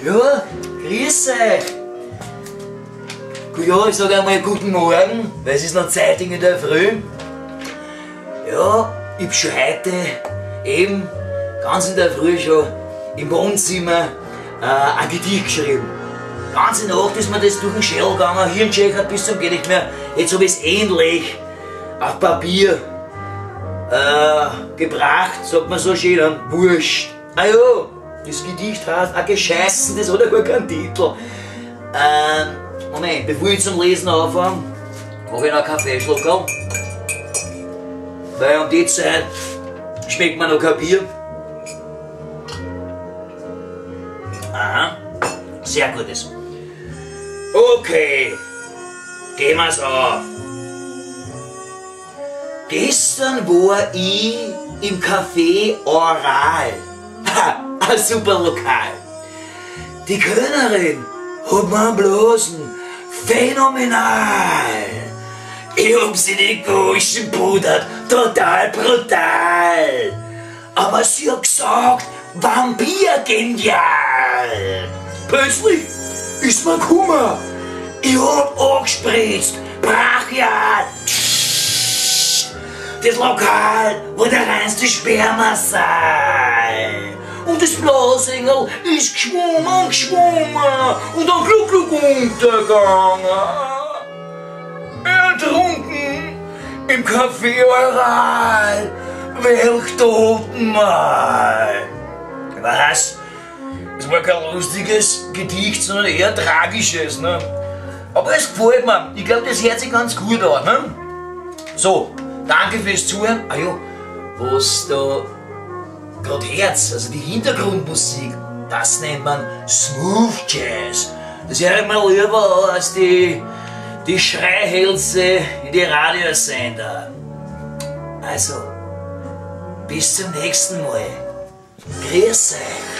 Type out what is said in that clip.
Ja, grüß euch. Gut, ja, ich sage einmal guten Morgen, weil es ist noch zeitig in der Früh. Ja, ich hab schon heute eben ganz in der Früh schon im Wohnzimmer ein Gedicht geschrieben. Ganze Nacht ist mir das durch den Schädel gegangen, Hirnchecker bis zum geht nicht mehr. Jetzt hab ich's endlich auf Papier gebracht, sagt man so schön, ne? Wurscht. Ah ja, das Gedicht heißt auch gescheißen, das hat ja gar keinen Titel. Moment, bevor ich zum Lesen anfange, mache ich noch einen Kaffeeschluckerl. Weil um die Zeit schmeckt mir noch kein Bier. Aha, sehr gutes. Okay, gehen wir's an. Gestern war ich im Café Oral. Ha, ein super Lokal. Die Kellnerin hat mir einen Blasen. Phänomenal! Ich hab sie die Goschen pudert, total brutal. Aber sie hat gesagt, Vampir genial. Plötzlich ist mir gekommen. Ich hab angespritzt, brachial. Das Lokal war der reinste Spermasaal. Und das Blasengel ist geschwommen und geschwommen und dann gluck gluck untergegangen. Ertrunken im Café Oral. Welch Totenmahl. Was? Es war kein lustiges Gedicht, sondern eher tragisches. Ne? Aber es gefällt mir. Ich glaub, das hört sich ganz gut an. Ne? So, danke fürs Zuhören. Ah ja, was da grad hört's, also die Hintergrundmusik, das nennt man Smooth Jazz. Das höre ich mir lieber an als die Schreihälse in die Radiosender. Also, bis zum nächsten Mal. Grüß euch.